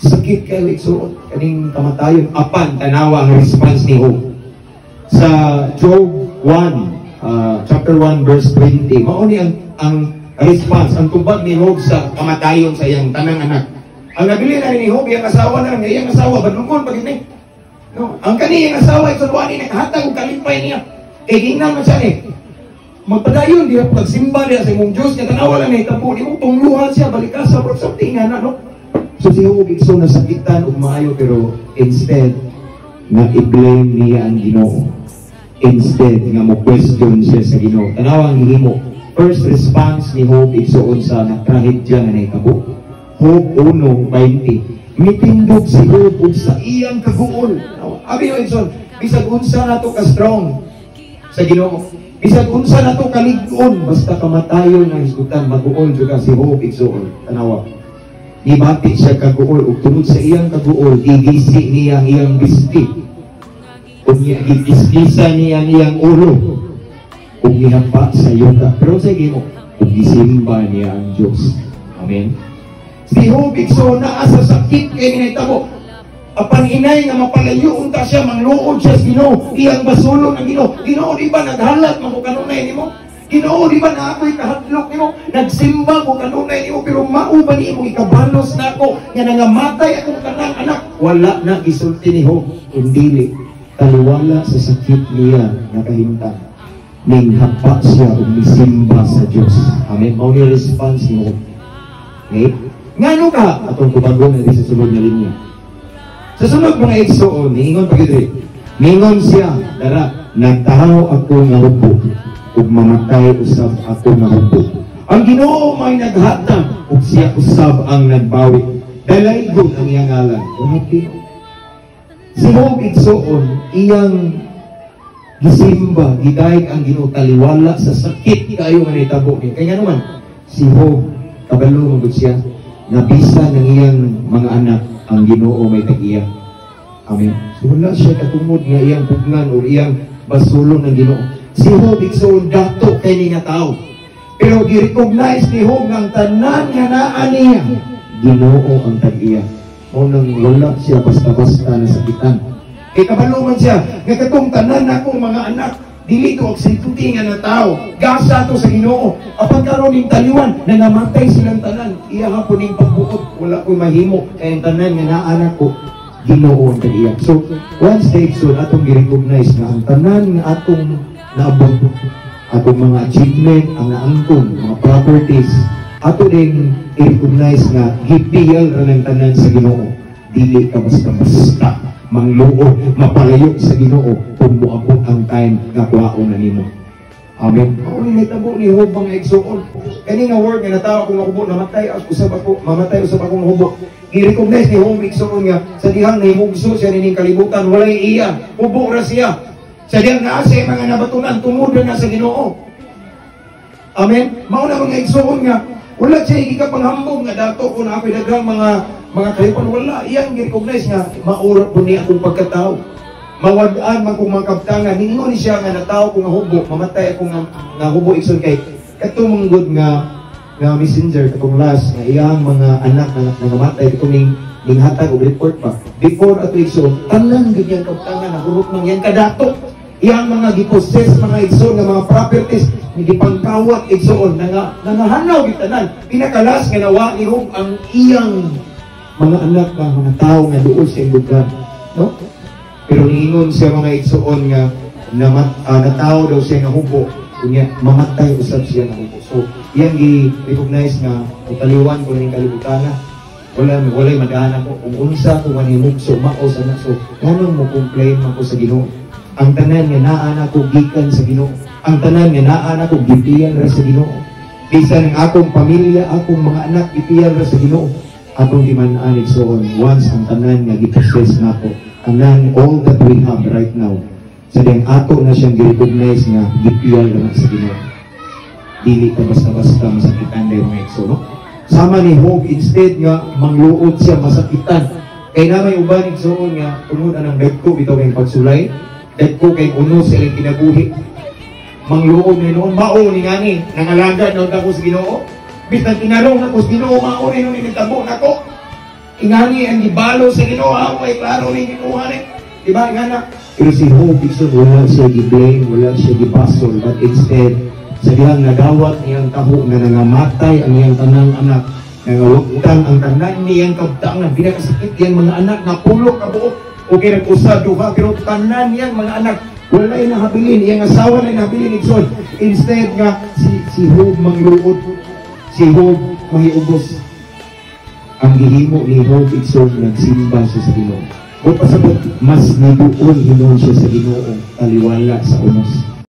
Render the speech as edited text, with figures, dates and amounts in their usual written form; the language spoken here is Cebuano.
Sakit kayo, igsuon, kaning kamatayon. Apan tanawa ang response ni Job. Sa Job 1, chapter 1 verse 20. Mao ni ang response, ang tubag ni Job sa kamatayon sa iyang tanang anak. Ang nabili na ni Job, iyang asawa na lang, iyang asawa, badlungon pag ini. No, ang kaniyang asawa, igsuon, ni naghatag og kalipay niya. Kay gingnan man siya ni, magpadayon diha pagsimba diha sa imong Diyos nga tanawa lang nahitabo nimo, tungluhan siya, balik sa or something nga na, no? So si Job, igsoon, nasakitan og maayo, pero instead nga i-blame niya ang Ginoo, instead nga mo question siya sa Ginoo, tanawa ang gihimo. First response ni Job, igsoon, sa natrahedya nga nahitabo, Job 1:20, mitindog si Job ug sa iyang kaguol. Abi yo, igsoon, bisag unsa nato ka strong sa Ginoo, bisag unsa nato kalig-on, basta kamatayon ang hisgutan, maguol jud ka. Si Job, igsoon, tanawa, gibati siya kaguol ug tungod sa iyang kaguol, gigisi niya ang iyang bisti, unya gikiskisa niya ang iyang ulo ug nihapa sa yuta. Pero sa Ginoo ug gisimba niya ang Dios. Amen. Si Job, igsoon, naa sa sakit kay nahitabo. Apan inay nga mapalayo unta siya, mangluod siya sa Ginoo, iyang basulon ang Ginoo. "Ginoo, di ba naghalat man ko kanunay nimo? Ginoo, di ba na ako'y kahadlok nimo? Nagsimba ko kanunay nimo, pero mao ba ni imong ikabalos nako nga nangamatay akong tanang anak?" Wala na gisulti ni Job, kundili taliwala sa sakit niya nakahimtang. Ninghapa siya ug misimba sa Dios. Amen. Mao ni response ni Job. Okay? Ngano ka? Atong tubagon na sa sulod nga linya. Sa sunod, mga igsoon, niingon pa gid, ningon siya, dara, "Natawo ako nga hubo, ug mamatay usab ako nga hubo. Ang Ginoo may naghatag, ug siya usab ang nagbawi. Dalaygon ang iyang ngalan." Grabe. Si Job, igsoon, iyang gisimba, gidayeg ang Ginoo taliwala sa sakit kayo nga nahitabo niya. Kaya nga naman, si Job, kabalo man gud siya, nabisa ng iyang mga anak, ang Ginoo may tag-iya. Amen. So wala siya katungod nga iyang pugnan o iyang basulon ng Ginoo. Si Job, igsoon, dato kay ni nga tao. Pero gi-recognize ni Job nga ang tanan nga naa niya, Ginoo ang tag-iya. Mao nang wala siya basta-basta nasakitan. Kay kabalo man siya nga katong tanan nakong mga anak, dili to aksidente nga na tao. Gasa to sa Ginoo. Apan karon ning taliwan na namatay silang tanan, iya hapon ning pagbuot, wala ko'y mahimo kay ang tanan nga naa nako, Ginoo ang tag-iya. So, once the igsoon atong gi-recognize nga ang tanan nga atong naabot, atong mga achievement, ang naangkon, mga properties, ato din i-recognize nga gipiyal ra ng tanan sa Ginoo. Dili ka basta-basta mangluo, mapalayo sa Ginoo kung moabot ang time nga kuhaon na nimo. Amen. Mao ni nahitabo ni Job, mga igsoon. Kani nga word nga natawo ko nga hubo, namatay usab ako, mamatay usab ako nga hubo. I-recognize ni Job, igsoon, nga sa dihang nahimugso siya nining kalibutan, walay iya, hubo ra siya. Sa dihang naa siya mga nabatunan, tungod na sa Ginoo. Amen. Mao na, mga igsoon, nga wala siya gikapanghambog nga dato ko na ako'y daghang mga kayupan, wala iyang gi-recognize nga maura po ni akong pagkatao. Mawad-an man kong mga kabtangan. Ningon ni siya nga natawo ko nga hubo, mamatay ako nga hubo, igsoon, kay katong manggod nga messenger katong last nga iyang mga anak na nangamatay katong ning hatag og report pa. Before ato, igsoon, tanan gid kabtangan nahurot man iyang kadato. Iyang mga gipossess, mga igsoon, nga mga properties ni gipangkawat, igsoon, nangahanaw gid tanan. Pinaka-last nga nawa ni Job ang iyang mga anak nga mga tao nga duol sa iyang lugar, no? Pero niingon siya, mga igsoon, nga natawo daw siya nga hubo, unya mamatay usab siya nga hubo. So iyang gi-recognize nga taliwan ko ning kalibutan na walay madaan ako kung unsa ko manimugso, mao sa na. So nganong mo complain man ko sa Ginoo? Ang tanan nga naa nako gikan sa Ginoo. Ang tanan nga naa nako gipiyal ra sa Ginoo. Bisan ang akong pamilya, akong mga anak, gipiyal ra sa Ginoo. Atong timan-an, igsoon, once ang tanan nga gipossess nato, tanan, all that we have right now, sa diyang ato na siyang gi-recognize nga gipiyal ra na sa Ginoo, dili ka basta-basta masakitan dahil, mga igsoon, no? Sama ni Job, instead nga mangluot siya, masakitan. Kay na may uban, igsoon, nga tungod anang dagko bitaw kay pagsulay, dagko kay uno sa ilang kinabuhi. Mangluod na noon, mao ni ngani, nangalagad na ako sa Ginoo. Bisan tinarong na ko sa Ginoo, mao ni noon nagtabo nako. Ingani ang gibalo sa Ginoo, may klaro ning gikuha ni. Diba ingana? Pero si Job, igsoon, wala siya gi-blame, wala siya gibasol, but instead, sa dihang nadawat niyang taho nga nangamatay ang iyang tanang anak, nangawagtang ang tanan niyang kabtangan, pinakasakit iyang mga anak na 10 ka buok. Okay, nag-usa, duha, pero tanan niyang mga anak, walay nahabilin, iyang asawa na nahabilin, igsoon. Instead nga, si Job mangluod, si Job mahiugos. Ang gihimo ni Job, igsoon, nagsimba siya sa Ginoo. O pasabot, mas niduol hinuon siya sa Ginoo taliwala sa unos.